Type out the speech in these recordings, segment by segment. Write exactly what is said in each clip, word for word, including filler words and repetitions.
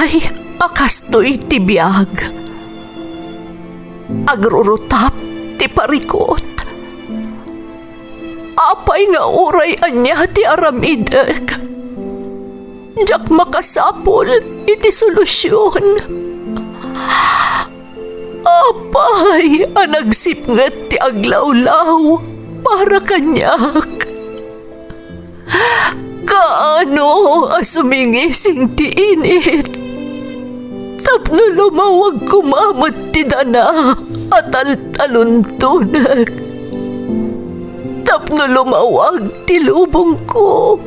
Ay, a kastoy ti biag. Agrurutap ti parikut. Apay nga uray ania ti aramidek, diak makasapul iti solusion. Apay a nagsipnget ti aglawlaw para kaniak? Kaano a sumingising ti init tapno lumawag koma met ti dana a taltaluntonek, tapno lumawag ti lubongko?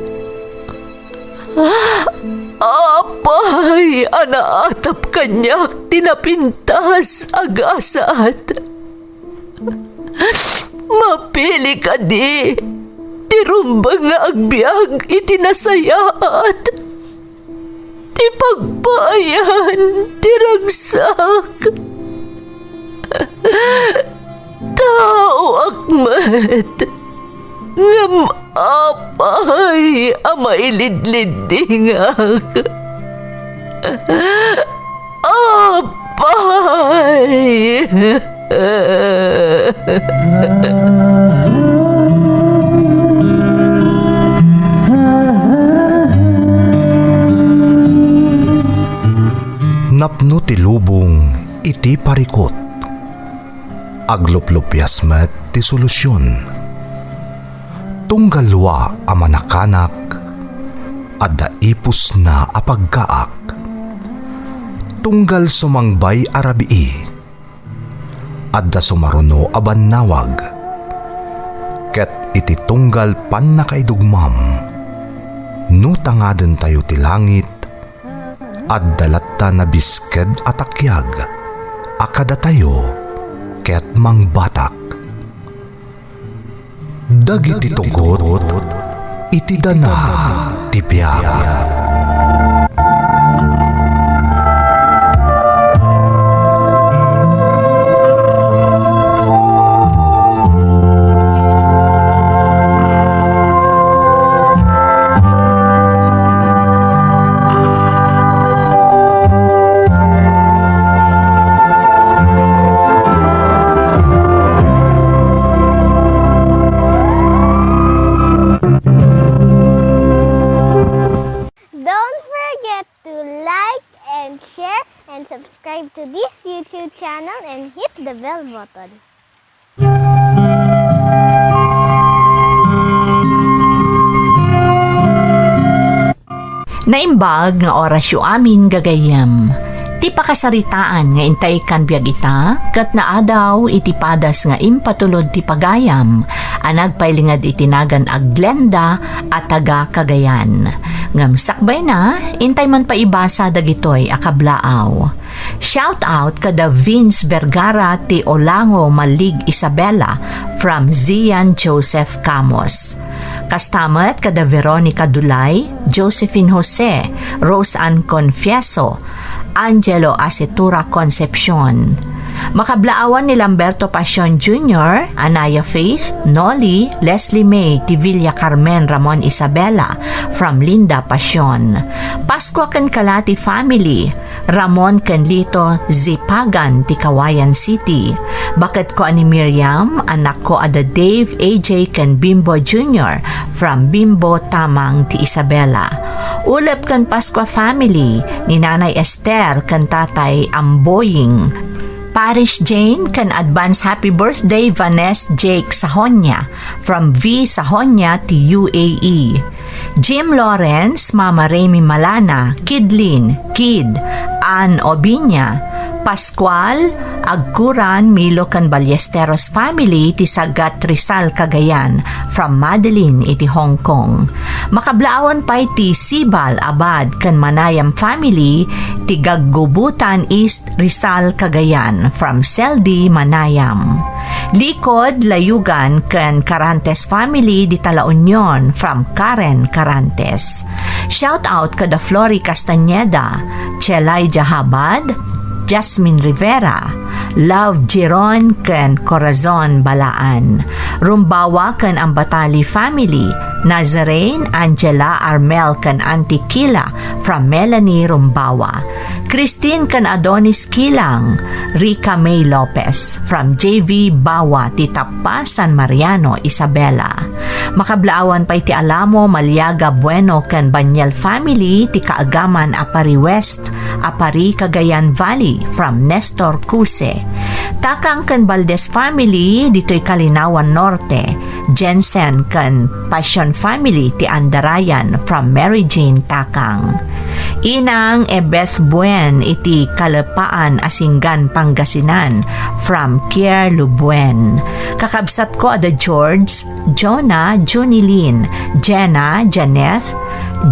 Apay a naatap kaniak ti napintas a gasat? Mapili kadi ti rumbeng nga agbiag iti nasayaat, ti pagpaayan ti ragsak? Taoak met, ngem apay a mailidliddingak? Apay! Napno ti lubong iti parikut. Agluplupias met ti solusion. Tunggal lua a manakanak, adda ipusna a pagkaak. Tunggal sumangbay a rabii, adda sumaruno a bannawag. Ket iti tunggal pannakaidugmam, no tangadentayo ti langit, adda latta nabisked a takiag a kadatayo ket mangbatak. Dagiti tugot iti dana ti biag. Don't forget to like and share and subscribe to this YouTube channel and hit the bell button. Naimbag nga orasyo amin, gagayyem. Ti pakasaritaan nga intay kan biag ita, ket naadaw iti padas nga impatulod ti pagayam a nagpailinged iti nagan a Glenda a taga Cagayan. Ngem sakbayna, intay man paibasa dagitoy a kablaaw. Shout out kada Vince Vergara ti Olango Malig Isabela from Zian Joseph Camus. Kasta met kada Veronica Dulay, Josephine Jose, Rose Ann Confieso, Angelo Acetura Concepcion. Makablaawan ni Lamberto Pasion Junior, Anaya Faith, Noli, Leslie May, Tivilla Carmen, Ramon Isabela, from Linda Pasion. Pascua ken Kalati family, Ramon ken Lito Zipagan ti Cauayan City. Baketko a ni Miriam, anakko a da Dave, A J ken Bimbo Junior from Bimbo Tamang ti Isabela. Ulep ken Pascua family ni Nanay Esther ken Tatay Amboying. Parish Jane ken advance happy birthday Vanessa Jake Sahonia from V Sahonia ti U A E. Jim Lawrence, Mama Remy Malana, Kidlin, Kid, Ann Obiña, Pascual, Agkuran, Milo ken Ballesteros family ti Sagat Rizal, Cagayan, from Madeline iti Hong Kong. Makablaawan pay ti Sibal, Abad, ken Manayam family ti Gaggubutan East, Rizal, Cagayan, from Seldi Manayam. Likod, Layugan, ken Carantes family dita La Union, from Karen Carantes. Shout out kada Flory Castañeda, Chelay Jahabad, Jasmine Rivera, Love Giron, ken Corazon Balaan. Rumbawa ken Ambatali family, Nazarene, Angela, Armel, ken Auntie Kila from Melanie Rumbawa. Christine ken Adonis Kilang, Rica May Lopez from J V Bawa ti Tappa, San Mariano, Isabela. Makablaawan pay ti Alamo, Maliaga, Bueno ken Baniel family ti kaagaman a Pari West, a Pari Cagayan Valley from Nestor Cuse. Takang ken Valdez family ditoy Kalinawan Norte, Jensen ken Passion family ti Andarayan from Mary Jane Takang. Inang Ebeth Buen iti Kalepaan, Asingan, Pangasinan from Kier Lubuen. Kakabsatko a da George, Jonah, Junilin, Jenna, Janeth,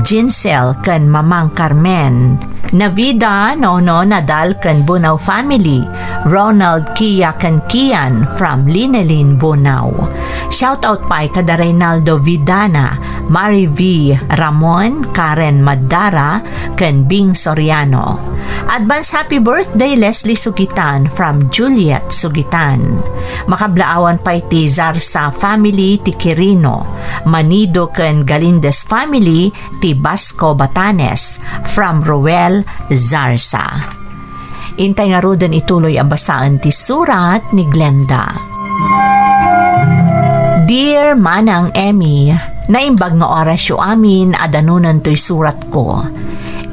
Jinsel, ken Mamang Carmen. Navida, Nono, Nadal, ken Bunao family. Ronald, Kia, ken Kian from Linelin, Bunao. Shoutout pay kada Reynaldo Vidana, Mari V, Ramon, Karen Madara, ken Bing Soriano. Advance happy birthday, Leslie Sugitan from Juliet Sugitan. Makablaawan pay ti Zarza family ti Quirino, Manido ken Galindez family ti Basco, Batanes, from Roel Zarza. Intay ngaruden ituloy a basaen ti surat ni Glenda. Dear Manang Emmy, naimbag nga orasyo amin a danunen toy suratko.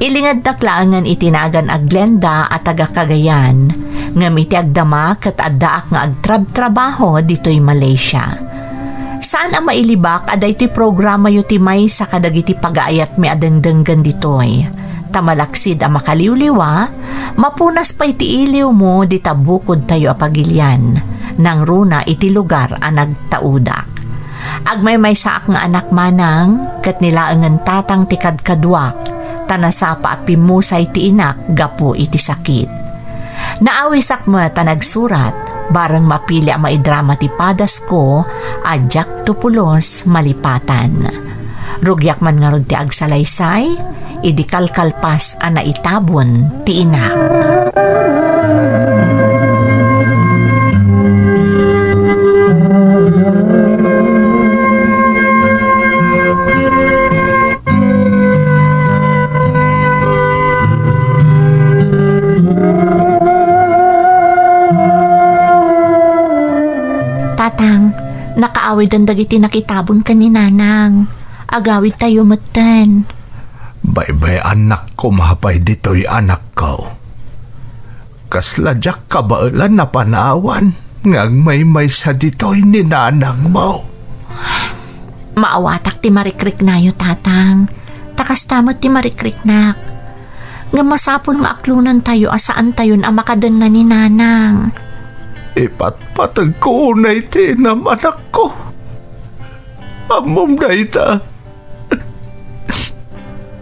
Ilingednak laengen iti nagan a Glenda a taga Cagayan, ngem iti agdama ket addaak nga agtrabtrabaho ditoy Malaysia. Saan a mailibak a daytoy programayo ti maysa kadagiti pagaayatmi a dengdenggen ditoy. Ta malaksid a makaliwliwa, mapunas pay ti iliwmo dita bukodtayo a pagilian, nangruna iti lugar a nagtaudak. Agmaymaysaak nga anak manang, ket ni laengen tatang ti kadkaduak, ta nasapa a pimmusay ti inak gapu iti sakit. Naawisak met a nagsurat, bareng mapili a maidrama ti padasko a diakto pulos malipatan. Rugiak man ngarud ti agsalaysay, idi kalkalpas a naitabon ti inak. Tatang, nakaawiden dagiti nakitabon ken ni Nanang. Agawidtayo metten. Baybay-annak koma pay ditoy, anakko. Kasla diak kabaelan a panawan nga agmaymaysa ditoy ni nanangmo. Maawatak ti marikriknayo, Tatang. Ta kasta met ti marikriknak. Ngem masapul nga aklonentayo a saantayon a makadenna ni Nanang. Ipatpategko unay ti inam, anakko. Ammom dayta.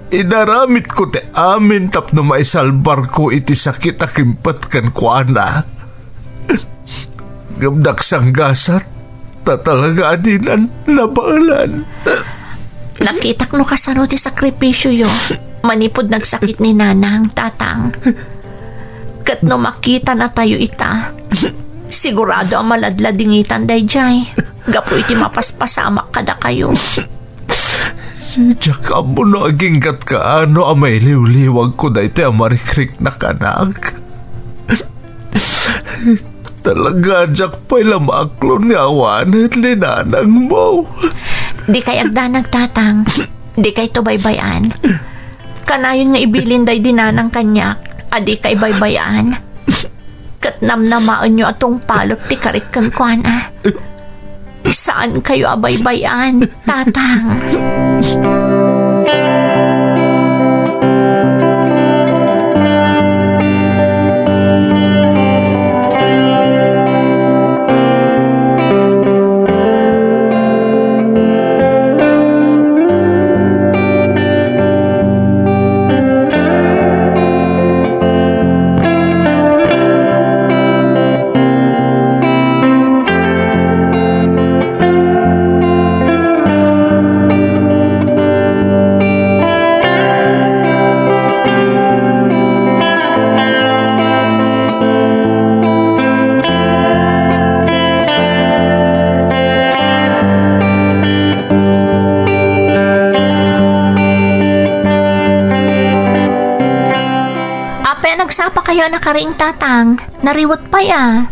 Inaramidko ti amin tapno maisalbarko iti sakit a kimpet kenkuana. Ngem nagsanggasat, ta talaga a dinan nabaelan. Nakitak no kasano ti sakripisioyo manipud nagsakit ni Nanang, Tatang. Ket no makitanatayo ita, sigurado a maladladingitan daydiay gapu iti mapaspasamak kadakayo. Diak ammo no agingga't kaano a mailiwliwagko daytoy a marikriknak, anak. Talaga, diak pay la maaklon nga awanen ni nanangmo. Dikay agdanag, Tatang. Dikayto baybay-an. Kanayon nga ibilin daydi Nanang kaniak a dikay baybay-an. Ket namnamaenyo a tungpalek ti karik kenkuana. Saankayo a baybay-an, Tatang. Nagsapakayo a nakariing, Tatang. Nariwet pay a.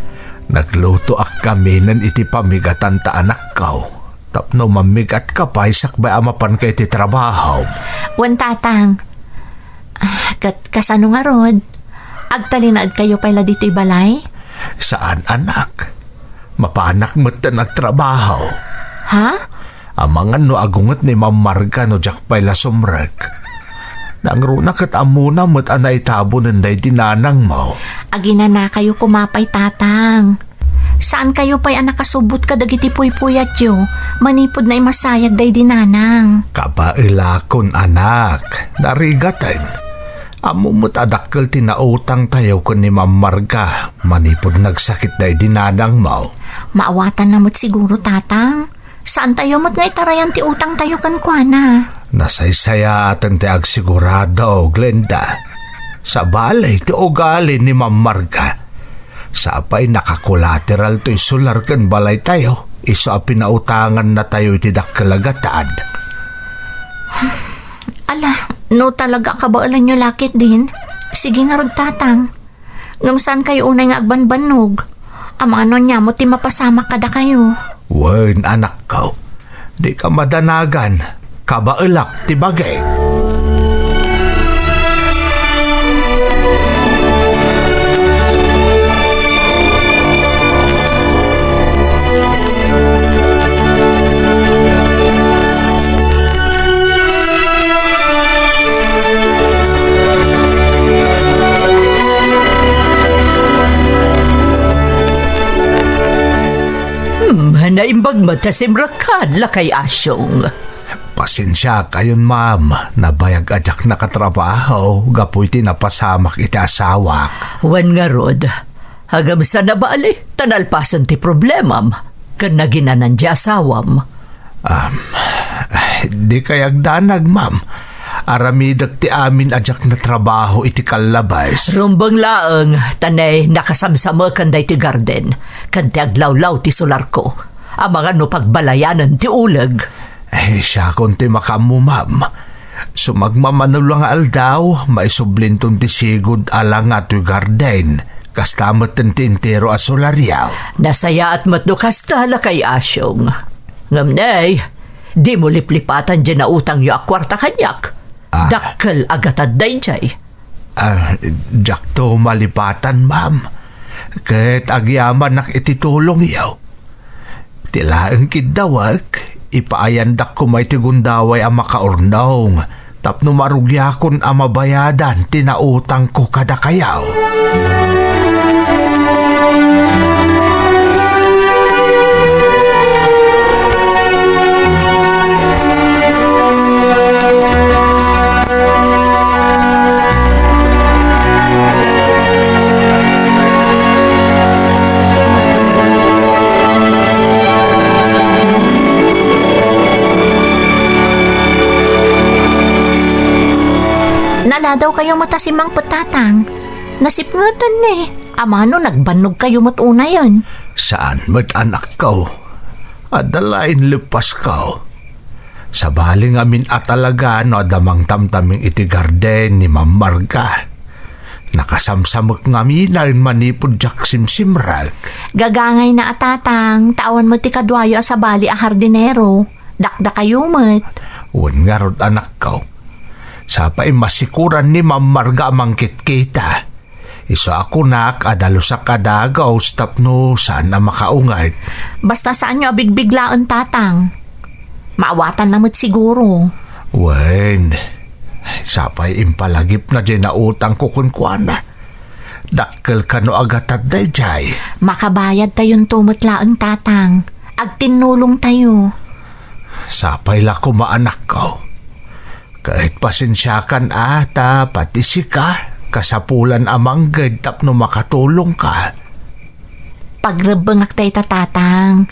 Naglutoak kaminen iti pamigatan ta, anakko. Tapno mamigatka pay sakbay a mapanka iti trabaho. Wen, Tatang. Ah, ket kasano ngarud? Agtalinaedkayo pay la ditoy balay? Saan, anak. Mapanak metten agtrabaho. Ha? Amangan no agunget ni Ma'am Marga no diak pay la sumrek. Nangruna ket ammona met a naitabonen daydi nanangmo. Aginanakayo koma pay, Tatang. Saankayo pay a nakasubbot kadagiti puypuyatyo manipud naimasayag daydi nanang. Kabaelakon, anak. Narigaten. Ammom met a dakkel ti nautangtayo ken ni Ma'am Marga manipud nagsakit daydi nanangmo. Maawatanna met siguro, Tatang. Saantayo met nga itarayan ti utangtayo kenkuana. Nasaysayaaten ti agsigurado, Glenda. Sabali ti ugali ni Ma'am Marga. Sapay nakakolateral toy solar ken balaytayo, isu a pinautangannatayo iti dakkel a gatad. Ala, no talaga a kabaelanyo la ketdin, sige ngarud, Tatang. Ngem saankayo unay nga agbanbannog. Amangan no ania met ti mapasamak kadakayo. Wen, anakko. Dika madanagan. Kabaelak ti bagi. Hmm, naimbag met a simrekka, Lakay Asyong. Pasensiakayon, ma'am. Nabayag a diak nakatrabaho gapu iti napasamak iti asawak. Wen ngarud, agabsan a bali, ta nalpasen ti problemam ken naginanan ti asawam. Um, dikay agdanag, ma'am. Aramidek ti amin a diak natrabaho iti kallabas. Rumbeng laeng, ta nay nakasamsamekan daytoy garden, ken ti aglawlaw ti solarko. Amangan no pagbalayanen ti uleg. Eh, siakon ti makaammo, ma'am. Sumagmamano la nga aldaw, maisublinton ti sigud a langa toy garden. Kasta metten ti entero a solaryo. Nasayaat met no kasta, Lakay Asyong. Ngem nay, dimo liplipatan diay nautangyo a kuarta kaniak. Ah. Dakkel a gatad daydiay. Ah, diakto malipatan, ma'am. Ket agyamanak iti tulongyo. Ti laeng kiddawek, ipaayandak koma iti gundaway a makaurnong tapno marugiakon a mabayadan ti nautangko kadakayo. Naladawkayo met a simmangpet, Tatang. Nasipngeten ni. Amangan no nagbannogkayo met unayen. Saan met, anakko. Adda laeng leppasko. Sabali ngamin a talaga no adda mangtamtaming iti garden ni Ma'am Marga. Nakasamsamek ngamin a manipud diak simsimrek. Gagangayna a, Tatang, ta awan met ti kaduayo a sabali a hardinero. Dakdakayo met. Wen ngarud, anakko. Sapay masikuran ni Ma'am Marga a mangkitkita. Isu a kunak a dalusak a dagus tapno saan a makaunget. Basta saanyo a bigbiglaen, Tatang. Maawatanna met siguro. Wen, sapay impalagipna diay nautangko kenkuana. Dakkel kano a gatad daydiay. Makabayadtayonto met laeng, Tatang. Agtinnulongtayo. Sapay la koma, anakko. Ket pasensiakan a ta pati sika, kasapulan a mangged tapno makatulongka. Pagrebbengak dayta, Tatang.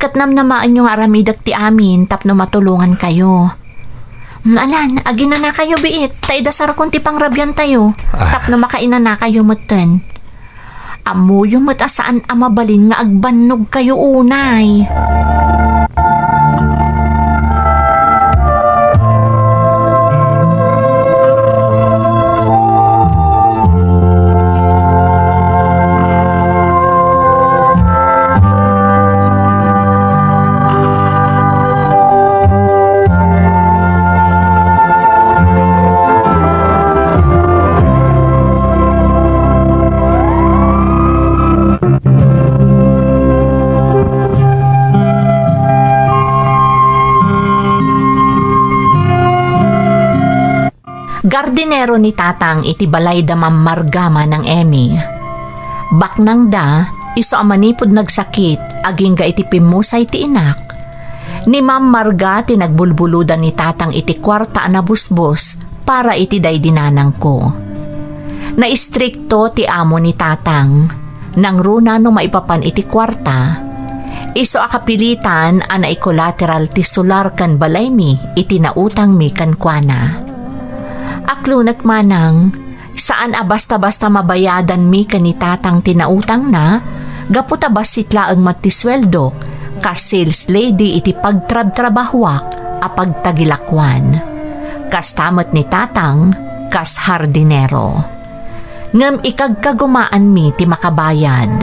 Ket namnamaenyo nga aramidek ti amin tapno matulongankayo. Alan, aginanakayo biit, ta idasarakon ti pangrabiantayo, ah, tapno makainanakayo metten. Ammoyo met a saan a mabalin nga agbannogkayo unay. Gardinero ni Tatang iti balay da Ma'am Marga manang Emmy. Baknangda, isu a manipud nagsakit, agingga iti pimmusay ti inak, ni Ma'am Marga ti nagbulbuludan ni Tatang iti kuarta a nabusbos para iti daydi nanangko. Naistrikto ti amo ni Tatang. Nangruna no maipapan iti kuarta, isu a kapilitan a naikolateral ti solar ken balaymi iti nautangmi kenkuana. Aklonek manang, saan a basta-basta mabayadanmi ken ni Tatang ti nautangna, gapu ta bassit laeng met ti sueldok, kas sales lady iti pagtrabtrabahuak a pagtagilakuan. Kasta met ni Tatang, kas hardinero. Ngem ikagkagumaanmi ti makabayad.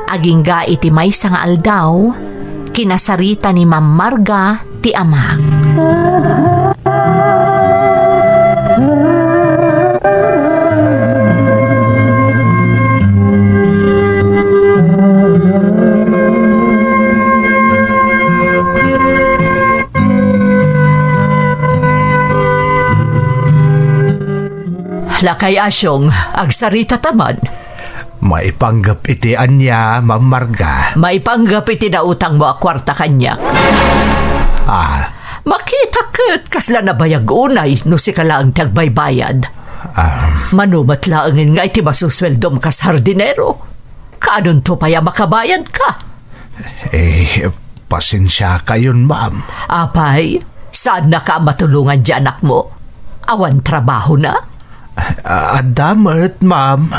Agingga iti maysa nga aldaw, kinasarita ni Ma'am Marga ti amak. Lakay Asyong, agsarita ta man. Maipanggep iti ania, Ma'am Marga? Maipanggep iti nautangmo a kuarta kaniak. Ah. Makita ket kasla nabayag unay no sika laeng ti agbaybayad. Ah. Mano met laengen nga iti masusueldom kas hardinero? Kaanonto pay a makabayadka? Eh, pasensiakayon, ma'am. Apay, saannaka a matulongan ti anakmo? Awan trabahona? A-, adda met, ma'am.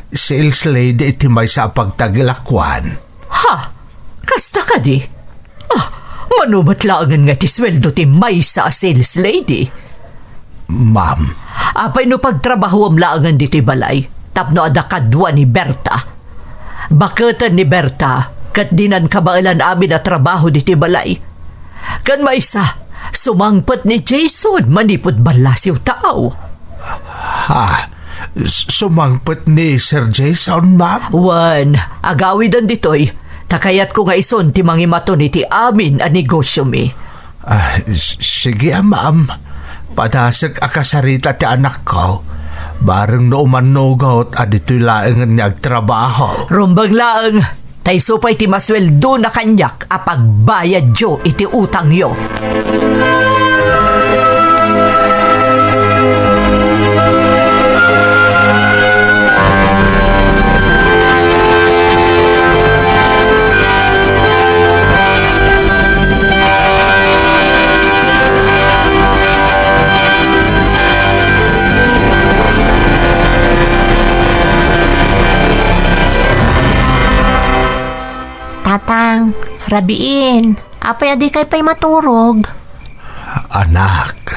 Sales lady iti maysa a pagtagilakuan. Ha? Kasta kadi? Ah, mano met laengen nga iti sueldo ti maysa a sales lady? Ma'am. Apay no pagtrabahuem laengen ditoy balay tapno adda kadua ni Berta? Baketen ni Berta ket dinan kabaelan amin a trabaho ditoy balay. Ken maysa, sumangpet ni Jason manipud ballasiw tao. Ha? S-, sumangpet ni Sir Jason, ma'am? Wen, agawiden ditoy, ta kayatko nga isun ti mangimaton iti amin a negosyomi. Ah, s-, sige, a, ma'am. Padasek a kasarita ti anakko. Bareng no umannugot a ditoy laengen nga agtrabaho. Rumbeng laeng, ta isu pay ti masueldona kaniak a pagbayadyo iti utangyo. Tatang, rabiin, apay a dikay pay maturog? Anak.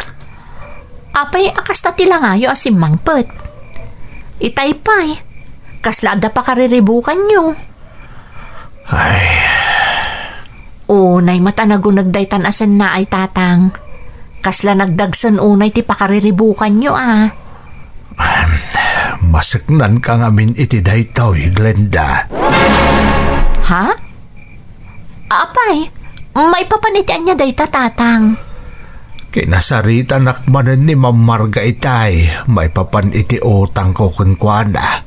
Apay a kasta ti langayo a simmangpet? Itay pay, kasla adda pakariribukanyo? Ay. Unay met a naguneg daytan a sennaay, Tatang. Kasla nagdagsen unay ti pakariribukanyo, a. Maseknanka ngamin iti daytoy, Glenda. Ha? Apay, maipapan iti ania dayta, Tatang? Kinasaritanak manen ni Ma'am Marga itay, maipapan iti utangko kenkuana.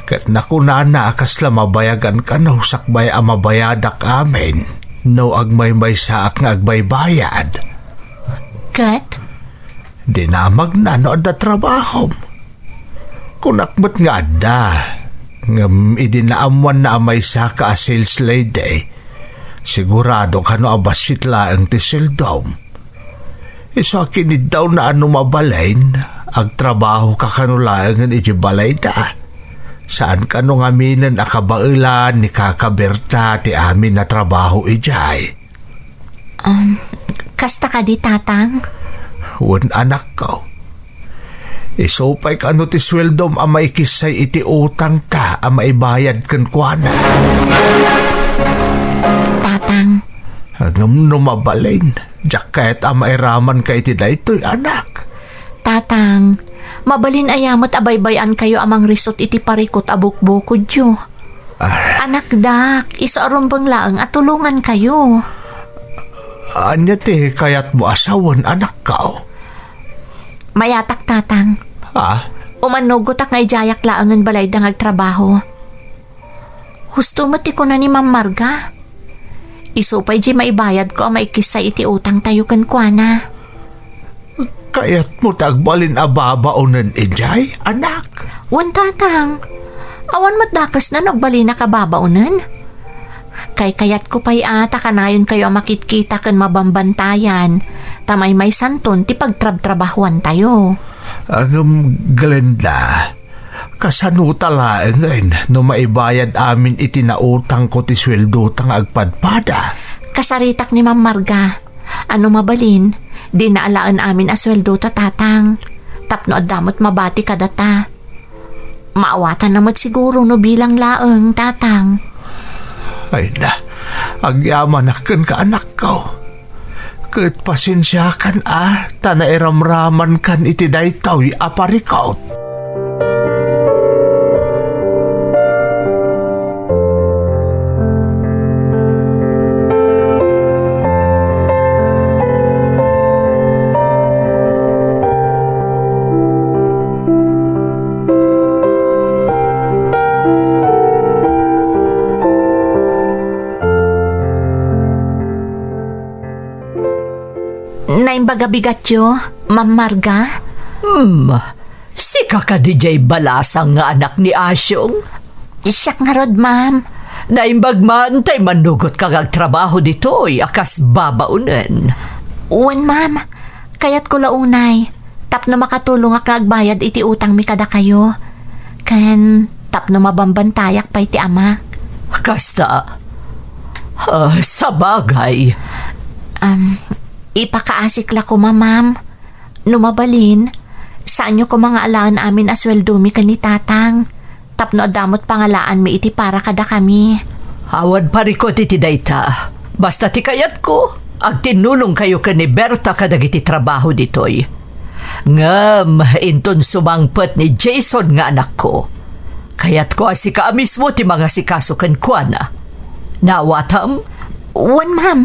Ket nakunana a kasla mabayagan kano sakbay a mabayadak amin no agmaymaysaak nga agbaybayad. Ket? Dinamagna no adda trabahom. Kunak met nga adda, ngem idi naammoanna a maysaka a sales lady, sigurado kano a bassit laeng ti sueldom. Isu a kiniddawna a no mabalin, agtrabahoka kano laengen iti balayda. Saan kano ngaminen a kabaelan ni Kaka Berta ti amin a trabaho idiay. Um, kasta kadi, Tatang? Wen, anakko. Isu pay kano ti sueldom a maikissay iti utangta a maibayad kenkuana. Tatang. Ngem no mabalin, diak kayat a mairamanka iti daytoy, anak. Tatang, mabalin aya met a baybay-ankayo a mangrisut iti parikut a bukbukodyo? Ah. Anakdak, isu a rumbeng laeng a tulongankayo. Ania ti kayatmo a sawen, anakko? Mayatak, Tatang. Ha? Umanugotak nga idiayak laengen balayda nga agtrabaho. Husto met ti kuna ni Ma'am Marga. Isu pay diay maibayadko a maikissay iti utangtayo kenkuana. Kayatmo ti agbalin a babaonen idiay, anak? Wen, Tatang. Awan met dakesna no agbalinak a babaonen. Kaykayatko pay a ta kanayonkayo a makitkita ken mabambantayan, ta maymaysanton ti pagtrabtrabahoantayo. Ngem, Glenda, kasano ta laengen no maibayad amin iti nautangko ti sueldota nga agpadpada? Kasaritak ni Ma'am Marga. A no mabalin, dina alaen amin a sueldota, Tatang. Tapno adda met mabati kadata. Maawatanna met siguro no bilang laeng, Tatang. Ay na, agyamanak kenka, anakko. Ket pasensiakan a, ta nairamramankan iti daytoy a parikut. Naimbag a bigatyo, Ma'am Marga? Hmm, sika kadi diay balasang nga anak ni Asyong? Siak ngarud, ma'am. Naimbag man ta immanugotka nga agtrabaho ditoy a kas babaonen. Wen, ma'am. Kayatko la unay tapno makatulongak nga agbayad iti utangmi kadakayo, ken tapno mabambantayak pay ti amak. Kasta? Ah, sabagay. Um, ipakaasik la koma, ma'am. No mabalin, saanyo koma nga alaen amin a sueldomi ken ni Tatang, tapno adda met pangalaanmi iti para kadakami. Awan parikut iti dayta. Basta ti kayatko, agtinnulongkayo ken ni Berta kadagiti trabaho ditoy. Ngem inton sumangpet ni Jason nga anakko, kayatko a sika a mismo ti mangasikaso kenkuana. Naawatam? Wen, ma'am.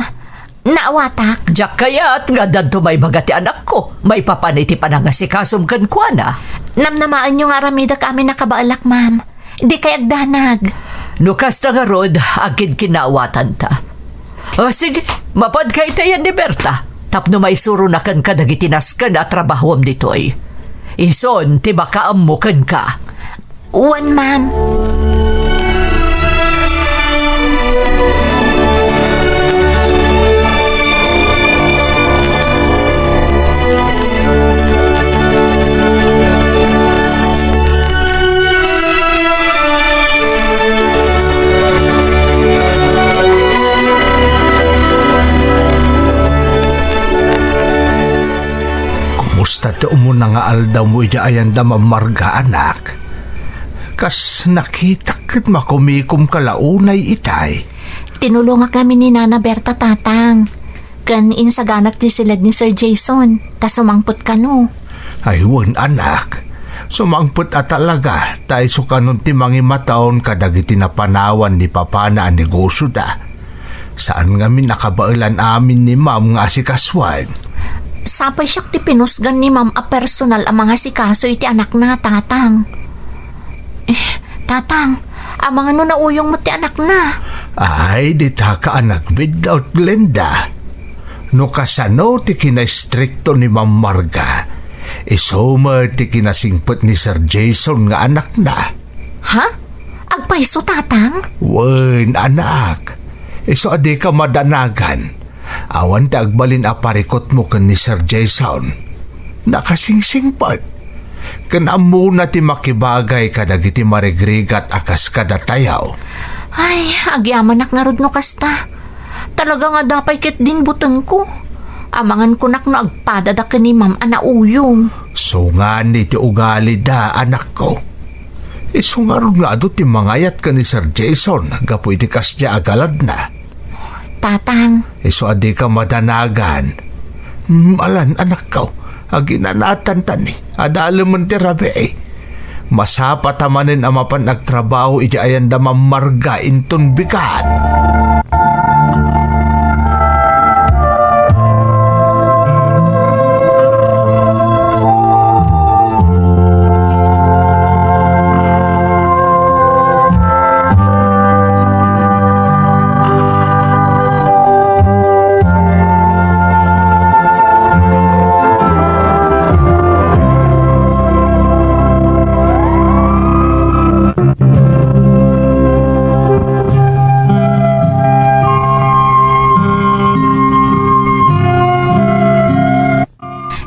Naawatak. Diak kayat nga addanto maibaga ti anakko maipapan iti panangasikasom kenkuana. Namnamaenyo nga aramidek amin a kabaelak, ma'am. Dikay agdanag. No kasta ngarud, agkinkinnaawatanta. Ah, sige, mapadka itayan ni Berta tapno maisuronaken kadagiti nasken a trabahoem ditoy. Isun ti makaammo kenka. Wen, ma'am. Kumusta ti umuna nga aldawmo idiay ayan da Ma'am Marga, anak? Kas nakitak ket makumikomka la unay itay. Tinulongak ngamin ni Nana Berta, Tatang. Ken insaganak ti siled ni Sir Jason, ta sumangpet kano. Ay wen, anak. Sumangpet a talaga, ta isu kanon ti mangimataon kadagiti napanawan ni papana a negosioda. Saan ngamin a kabaelan amin ni Ma'am nga asikasuan. Sapay siak ti pinusgan ni Ma'am a personal a mangasikaso iti anakna, Tatang. Eh, Tatang, amangan no nauyong met ti anakna. Ay, dita ka a nagbiddaw, Glenda. No kasano ti kinaistrikto ni Ma'am Marga, isu met ti kinasingpet ni Sir Jason nga anakna. Ha? Agpayso, Tatang? Wen, anak. Isu a dika madanagan. Awan ti agbalin a parikutmo ken ni Sir Jason. Nakasingsingpet. Ken ammona ti makibagay kadagiti marigrigat a kas kadatayo. Ay, agyamanak ngarud no kasta. Talaga nga adda pay ketdin butengko. Amangan kunak no agpadada ken ni Ma'am a nauyong. Sungani ti ugalida, anakko. Isu ngarud nga adu ti mangayat ken ni Sir Jason gapu iti kasdiay a galadna. Tatang. Isu a dika madanagan. Hmm, alan, anakko. Aginanatanta ni. Adalemen ti rabii. Masapata manen a mapan agtrabaho idiay ayan da Ma'am Marga inton bigat.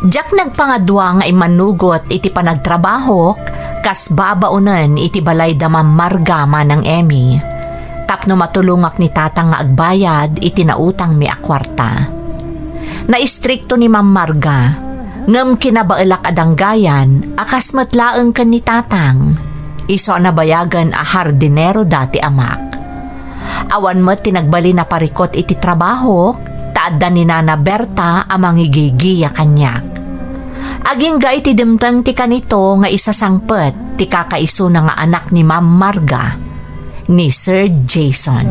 Diak nagpangadua nga immanugot iti panagtrabahok kas babaonen iti balay da Ma'am Marga manang Emmy, tapno matulongak ni Tatang nga agbayad iti nautangmi a kuarta. Naistrikto ni Ma'am Marga, ngem kinabaelak a danggayan a kas met laeng ken ni Tatang, isu a nabayagen a hardinero da ti amak. Awan met ti nagbalin a parikut iti trabahok, ta adda ni Nana Berta a mangigigiya kaniak. Agingga iti dimteng ti kanito nga isasangpet ti kakaisuna nga anak ni Ma'am Marga, ni Sir Jason.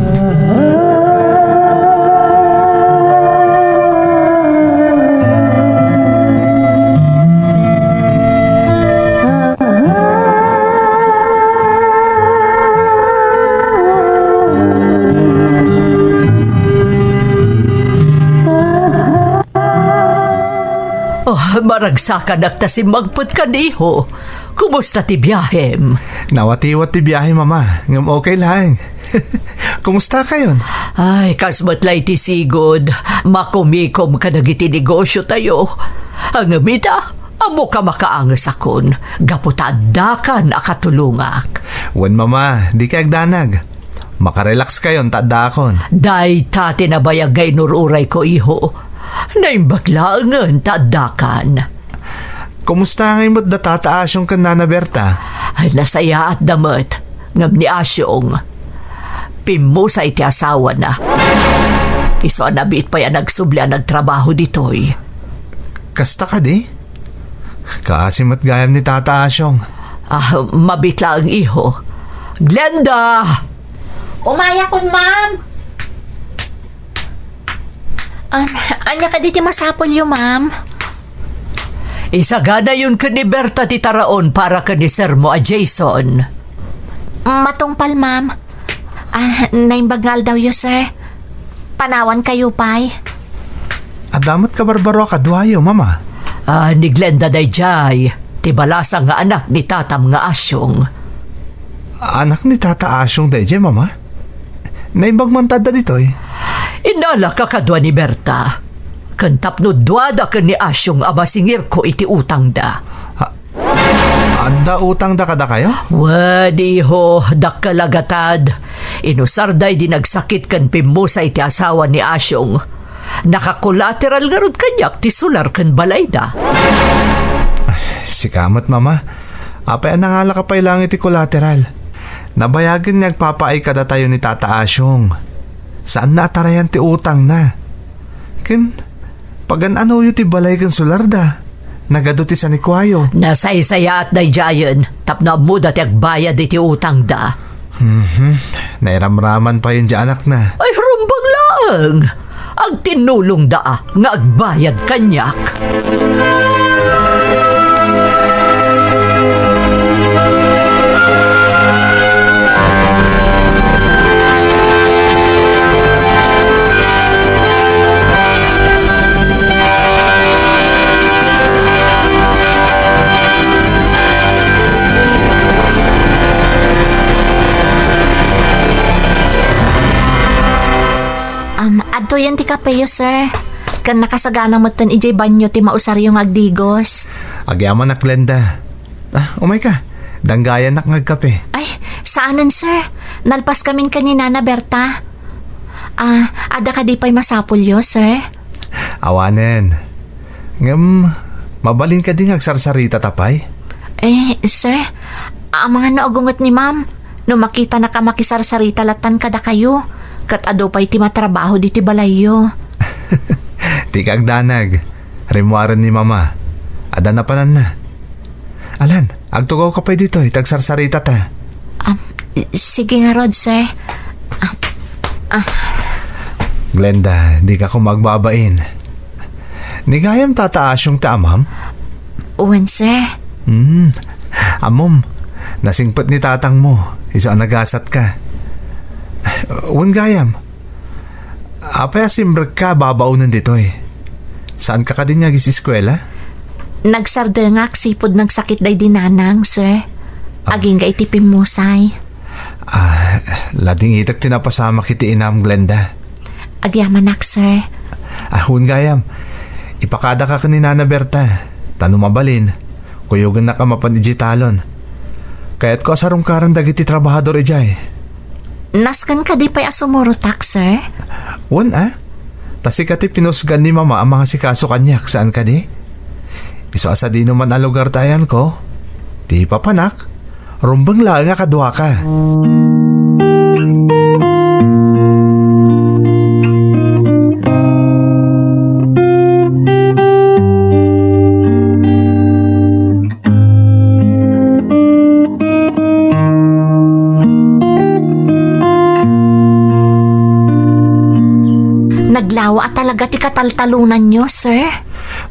Oh, maragsakanak ta simmangpetkan, iho. Kumusta ti biahem? Nawatiwat ti biahe, Mama, ngem okay laeng. Kumusta kayon? Ay, kas met la iti sigud, makumikom kadagiti negosio tayo. Ngem ita, ammoka makaangesakon, gapu ta addakan a katulongak. Wen, Mama, dika agdanag. Makarelax kayon ta addakon. Dayta ti nabayag nga inur-urayko, iho. Naimbag laengen ta addakan. Kumusta ngay met da Tata Asyong ken Nana Berta? Ay, nasayaatda met. Ngem ni Asyong, pimmusa iti asawana. Isu a nabiit pay a nagsubli a nagtrabaho ditoy. Kasta kadi? Kaasi met gayam ni Tata Asyong. Ah, mabiit laeng, iho. Glenda! Umayakon, ma'am. Um, ania kadi ti masapulyo, ma'am? Isaganayon ken ni Berta ti taraon para ken ni sermo a Jason. Matungpal, ma'am. Ah, naimbag nga aldawyo, sir. Panawan kayo pay. Adda met kabarbaro a kaduayo, Mama. Ah, ni Glenda daydiay, ti balasang nga anak ni tatam nga Asyong. Anak ni Tata Asyong daydiay, Mama? Naimbag man ta adda ditoy? Innalak a kadua ni Berta. Ken tapno duada ken ni Asyong a masingirko iti utangda. Ha? Adda utangda kadakayo? Wen, iho, dakkel a gatad. Inusarda idi nagsakit ken pimmusa iti asawa ni Asyong. Nakakolateral ngarud kaniak ti solar ken balayda. Sika met, Mama. Apay a nangalaka pay laeng iti kolateral? Nabayagen nga agpapaay kadatayo ni Tata Asyong. Saanna a tarayan ti utangna. Ken, pagan-anoyo ti balay ken solarda? Nagadu ti sanikuayo. Nasaysayaat daydiayen tapno ammoda ti agbayad iti utangda. Mhm. Nairamraman payen ti anakna. Ay, rumbeng laeng! Agtinnulongda nga agbayad kaniak. Um, adtoyen ti kapeyo, sir. Ken nakasagana metten idiay banyo ti mausaryo nga agdigos. Agyamanak, Glenda. Ah, umayka. Danggayanak nga agkape. Ay, saanen, sir. Nalpaskamin ken ni Nana Berta. Ah, adda kadi pay masapulyo, sir? Awanen. Ngem, mabalin kadi nga agsarsaritata pay? Eh, sir, amangan no agunget ni ma'am. No makitanak a makisarsarita lattan kadakayo, ket adu pay ti matrabaho ditoy balayyo. Dika agdanag. Rimmuaren ni Mama. Adda napananna. Alan, agtugawka pay ditoy, ta agsarsaritata. Ah, sige ngarud, sir. Ah, ah. Glenda, dika koma agbabain. Ni gayam Tata Asyong ti amam? Wen, sir. Hmm. Ammom, nasingpet ni tatangmo, isu a nagasatka. Wen gayam, apay a simrekka a babaonen ditoy? Saanka kadi nga agis-eskuela? Nagsardengak sipud nagsakit daydi nanang, sir. Ah. Agingga iti pimmusay. Ah, ladingitek ti napasamak iti inam, Glenda. Agyamanak, sir. Ah, wen gayam. Ipakadaka ken ni Nana Berta, ta no mabalin, kuyogennak a mapan idiay talon. Kayatko a sarungkaran dagiti trabahador idiay. Nasken kadi pay a sumurotak, sir? Wen a. Ta sika ti pinusgan ni Mama a mangasikaso kaniak, saan kadi? Isu a sadino man a lugar ti ayanko, ti papanak, rumbeng laeng a kaduaka. Naglawa a talaga ti kataltalonanyo, sir.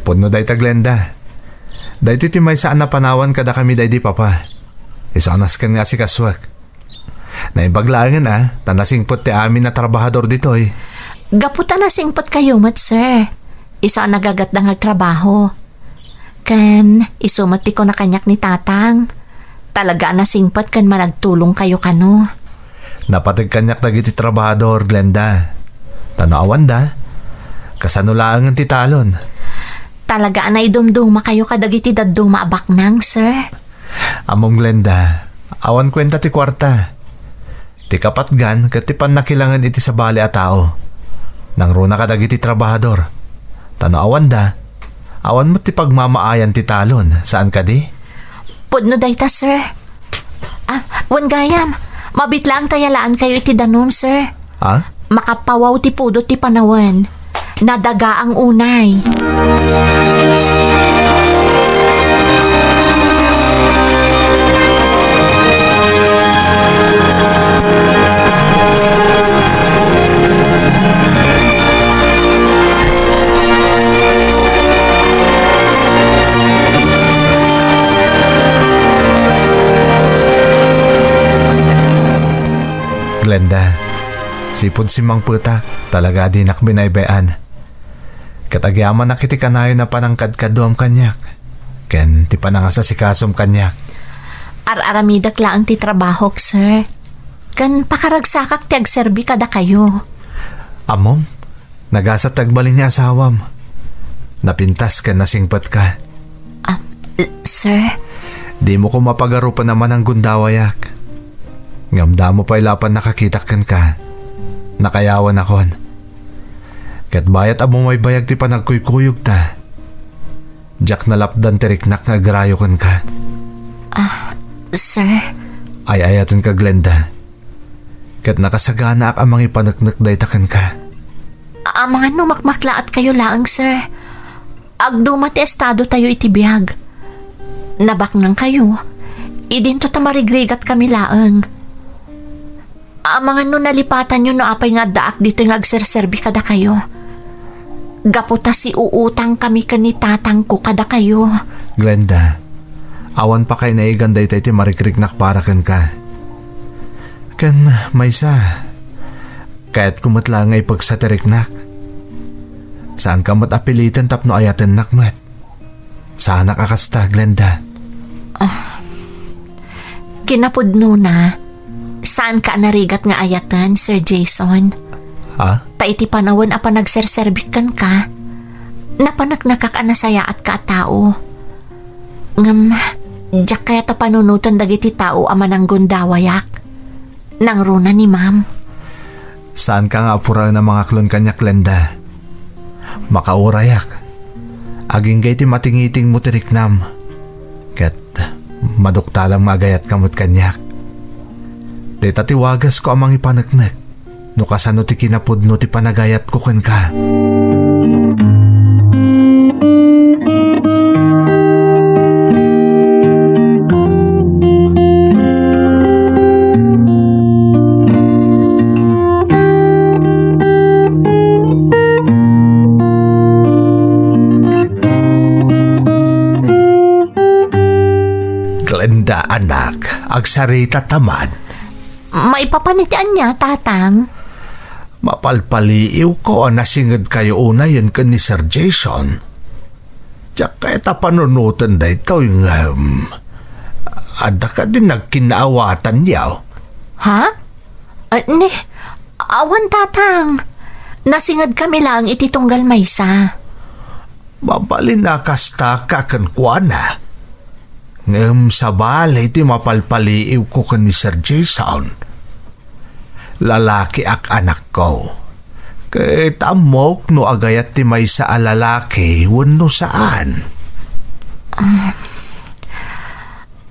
Pudno dayta, Glenda. Daytoy ti maysa a napanawan kadakami daydi Papa. Isu a nasken nga asikasuak. Naimbag laengen a, ta nasingpet ti amin a trabahador ditoy. Gapu ta nasingpetkayo met, sir. Isu a nagagatda nga agtrabaho. Ken isu met ti kuna kaniak ni Tatang. Talaga a nasingpet ken managtulongkayo kano. Napateg kaniak dagiti trabahador, Glenda. Ta no awanda, kasano laengen ti talon? Talaga a naidumdumakayo kadagiti dadduma a baknang, sir. Ammom, Glenda, awan kuenta ti kuarta. Ti kapatgan ket ti pannakilangen iti sabali a tao. Nangruna kadagiti trabahador. Ta no awanda, awan met ti pagmamaayan ti talon, saan kadi? Pudno dayta, sir. Ah, wen gayam, mabitlaang ta yalaankayo iti danum, sir. Ah? Makapawaw ti pudot ti panawen. Nadagaang unay. Glenda, sipud simmangpetak, talaga a dinak binaybay-an. Ket agyamanak iti kanayon a panangkadkaduam kaniak, ken ti panangasasikasom kaniak. Ar-aramidek laeng ti trabahok, sir. Ken pakaragsakak ti agserbi kadakayo. Ammom, nagasat ti agbalin ni asawam. Napintas ken nasingpetka. Ah, sir? Dimo koma pagarupen a mananggundawayak. Ngem damo pay la a panakakitak kenka. Nakayawanakon. Ket bayat a bumaybayag ti panagkuykuyogta, diak nalapdan ti riknak nga agrayo kenka. Ah, sir? Ay-ayatenka, Glenda. Ket nakasaganaak a mangipaneknek dayta kenka. Amangan no makmaklaatkayo laeng, sir. Agduma ti estadotayo iti biag. Nabaknangkayo. Idinto ta marigrigatkami laeng. Amangan no nalipatanyo no apay nga addaak ditoy nga agserserbi kadakayo. Gapu ta siuutangkami ken ni tatangko kadakayo. Glenda, awan pakainaigan dayta iti marikriknak para kenka. Ken maysa, kayatko met la nga ipeksa ti riknak. Saanka met a piliten tapno ayatennak met. Saanak a kasta, Glenda. Ah. Kinapudnona, saanka a narigat nga ayaten, Sir Jason. Ah? Ta iti panawen a panagserserbik kenka, napaneknekak a nasayaatka a tao. Ngem, diak kayat a panunoten dagiti tao a mananggundawayak. Nangruna ni Ma'am. Saanka nga apuraen a mangaklon kaniak, Glenda. Makaurayak. Agingga iti matingitingmo ti riknam. Ket maduktalam nga agayatka met kaniak. Dayta ti wagasko a mangipaneknek no kasano ti kinapudno ti panagayatko kenka. Glenda, anak, agsarita ta man. Maipapan iti ania, Tatang? Mapalpaliiwko a nasingedkayo unayen ken ni Sir Jason. Diak kayat a panunoten daytoy ngem adda kadi nagkinnaawatanyo? Ha? Ah, ni, awan, Tatang. Nasingedkami laeng iti tunggal maysa. Mabalin a kasta ka kenkuana. Ngem sabali ti mapalpaliiwko ken ni Sir Jason. Lalakiak, anakko. Ket ammok no agayat ti maysa a lalaki wenno saan.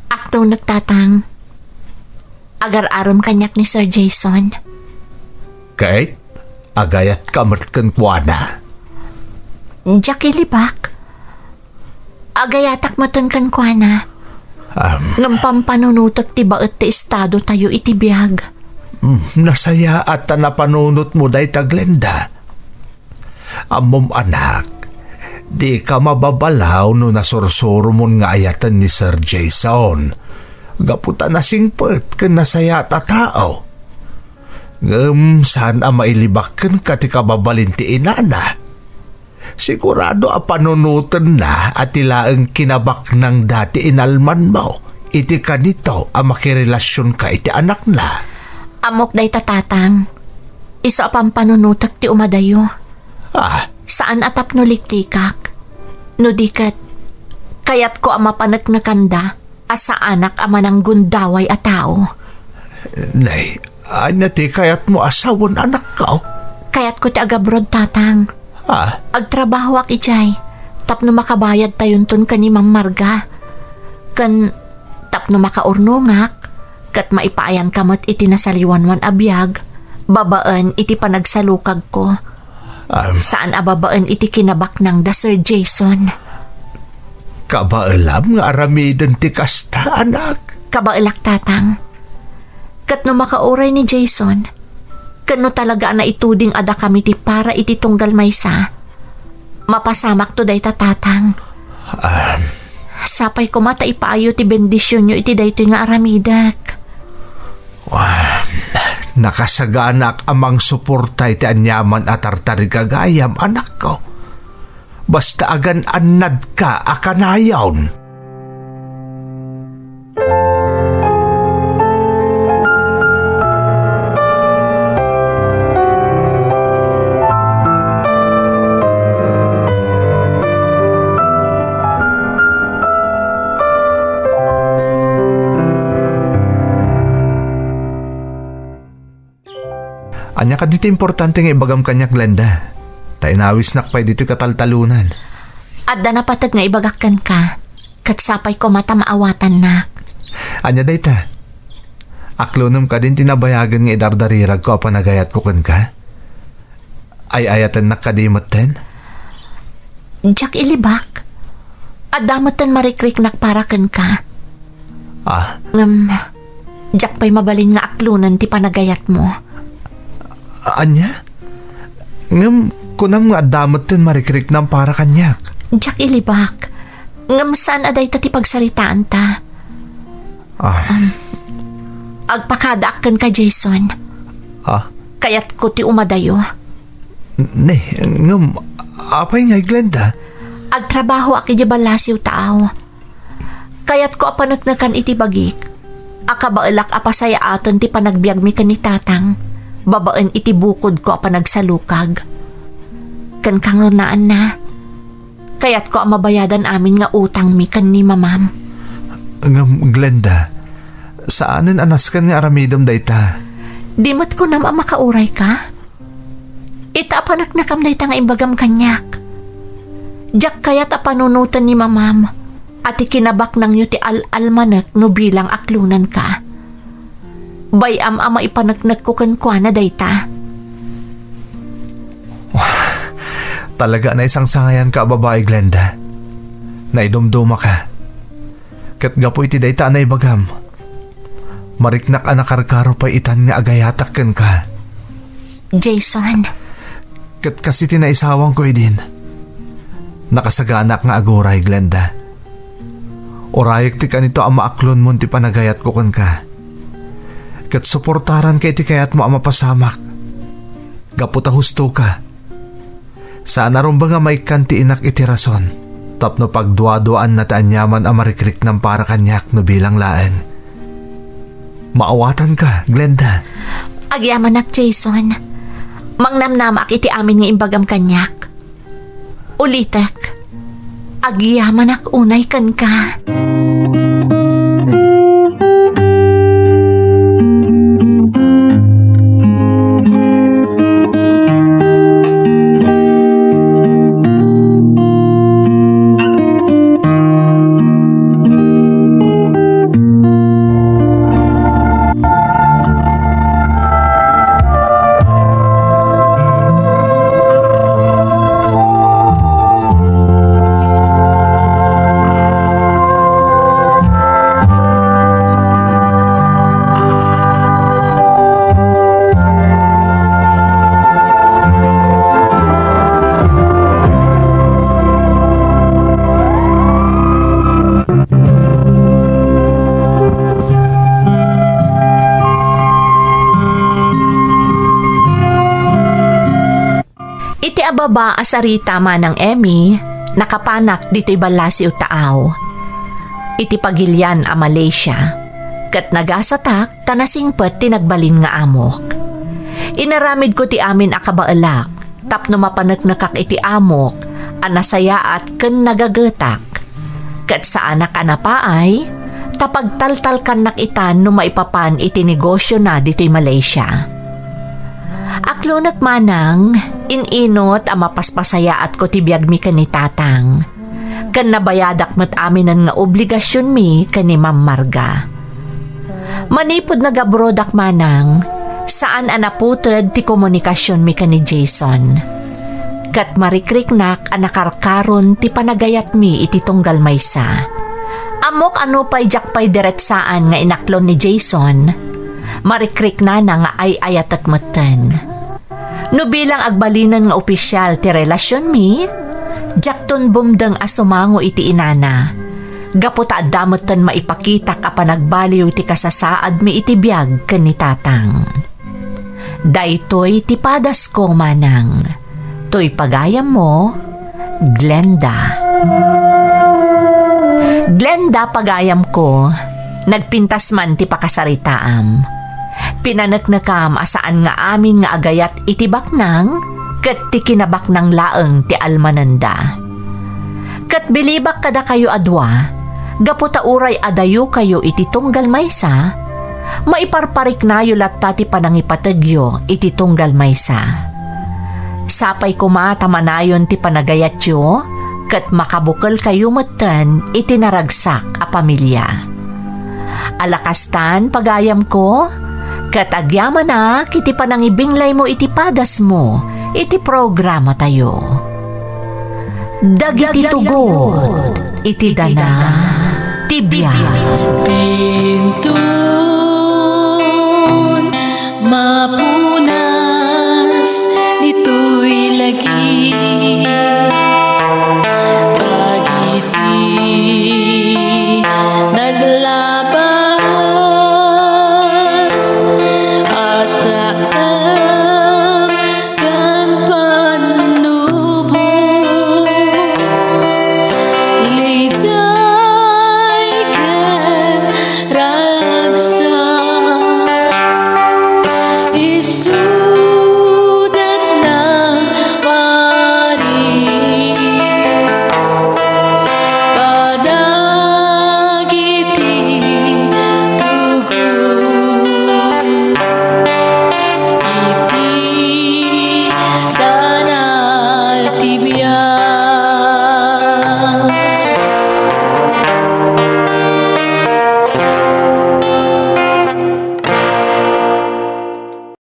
Aktunek, Tatang. Agar-arem kaniak ni Sir Jason. Ket agayatka met kenkuana? Diak ilibak. Agayatak metten kenkuana. Am. Ngem pampanunotek ti baet ti estado tayo iti biag. Mm, nasayaat ta napanunotmo dayta, Glenda. Ammom, anak, dika mababalaw no nasursuromon nga ayaten ni Sir Jason. Gapu ta nasingpet ken nasayaat a tao. Ngem saan a mailibak kenka ti kababalin ti inana. Sigurado a panunotenna a ti laeng kinabaknangda ti inalmanmo iti kanito a makirelasionka iti anakna. Ammok dayta, Tatang. Isu a pampanunotek ti umadayo. Ah. Saan a tapno liklikak. No di ket, kayatko a mapaneknekanda a saanak a mananggundaway a tao. Nay, ania ti kayatmo a sawen, anakko? Kayatko ti agabroad, Tatang. Ah? Agtrabahoak idiay tapno makabayadtayonton ken ni Ma'am Marga. Ken tapno makaurnongak, ket maipaayanka met iti nasaliwanwan a biag babaen iti panagsalukagko. Am. Saan a babaen iti kinabaknangda, Sir Jason. Kabaelam nga aramiden ti kasta, anak? Kabaelak, Tatang. Ket no makauray ni Jason, ken no talaga a naituding a dakami ti para iti tunggal maysa, mapasamakto dayta, Tatang. Ah. Sapay koma ta ipaayo ti bendisionyo iti daytoy nga aramidek. Ah, nakasaganaak a mangsuporta iti aniaman a tartarigagayam, anakko. Basta agan-annadka a kanayon. Ania kadi ti importante nga ibagam kaniak, Glenda? Ta inawisnak pay ditoy kataltalonan. Adda napateg nga ibagak kenka, ket sapay koma ta maawatannak. Ania dayta? Aklonem kadin ti nabayagen nga idardariragko a panagayatko kenka? Ay-ayatennak kadi metten? Diak ilibak. Adda metten marikriknak para kenka. Ah? Ngem, diak pay mabalin nga aklonen ti panagayatmo. Ania? Ngem, kunam nga adda metten marikriknam para kaniak. Diak ilibak. Ngem saan a dayta ti pagsaritaanta. Ah. Um, agpakadaak kenka, Jason. Ah? Kayatko ti umadayo. Ne, ngem, apay ngay, Glenda? Agtrabahoak idiay ballasiw ta aw. Kayatko a paneknekan iti bagik a kabaelak a pasayaaten ti panagbiagmi ken ni Tatang babaen iti bukodko a panagsalukag. Ken kangrunaan na, kayatko a mabayadan amin nga utangmi ken ni Mamam. Ngem, Glenda, saanen a nasken nga aramidem dayta. Di met kunam a makaurayka? Ita a paneknekam dayta nga imbagam kaniak. Diak kayat a panunoten ni Mamam a ti kinabaknangyo ti al-almanek no bilang aklonanka. Bay-am a maipaneknekko kenkuana dayta. Talaga a naisangsangayanka a babai, Glenda. Naidumdumaka. Ket gapu iti dayta a naibagam, mariknak a nakarkaro pay itan nga agayatak kenka. Jason. Ket kas iti naisawangko idin, nakasaganaak nga aguray, Glenda. Urayek ti kanito a maaklonmon ti panagayatko kenka. Ket suportaranka iti kayatmo a mapasamak. Gapu ta hustoka. Saan a rumbeng a maikkan ti inak iti rason tapno pagduaduaanna ti aniaman a marikriknam para kaniak no bilang laeng. Maawatanka, Glenda. Agyamanak, Jason. Mangnamnamaak iti amin nga imbagam kaniak. Ulitek, Agyamanak unay kenka. Iti ababa a sarita, Manang Emmy, nakapanak ditoy ballasiw taaw, iti pagilian a Malaysia, ket nagasatak ta nasingpet ti nagbalin nga amok. Inaramidko ti amin a kabaelak tapno mapaneknekak iti amok a nasayaat ken nagagetak. Ket saanak a napaay, ta pagtaltalkannak itan no maipapan iti negosiona ditoy Malaysia. Aklonek, Manang, in-inut a mapaspasayaatko ti biagmi ken ni Tatang, ken nabayadak met aminen nga obligasionmi ken ni Ma'am Marga. Manipud nagabrodak, Manang, saan a naputed ti komunikasionmi ken ni Jason. Ket marikriknak a nakarkaron ti panagayatmi iti tunggal maysa. Ammok a nupay diak pay diretsaan nga inaklon ni Jason, marikriknana nga ay-ayatek metten. No bilang agbalinen nga opisial ti relasionmi, diakton bumdeng a sumango iti inana, gapu ta adda metten maipakitak a panagbaliw ti kasasaadmi iti biag ken ni Tatang. Daytoy ti padasko, Manang. Toy pagayammo, Glenda. Glenda, pagayamko, nagpintas man ti pakasaritaam. Pinaneknekam a saan nga amin nga agayat iti baknang ket ti kinabaknang laeng ti almanenda. Ket bilibak kadakayo a dua, gapu ta uray adayokayo iti tunggal maysa, maiparpariknayo latta ti panangipategyo iti tunggal maysa. Sapay koma ta manayon ti panagayatyo ket makabukelkayo metten iti naragsak a pamilia. Ala kastan, pagayamko, ket agyamanak iti panangibinglaymo iti padasmo iti programatayo. Dagiti tugot iti dana ti biag. Inton mapunas ditoy lagi, dagiti naglabas a saem ken pannubo. Lida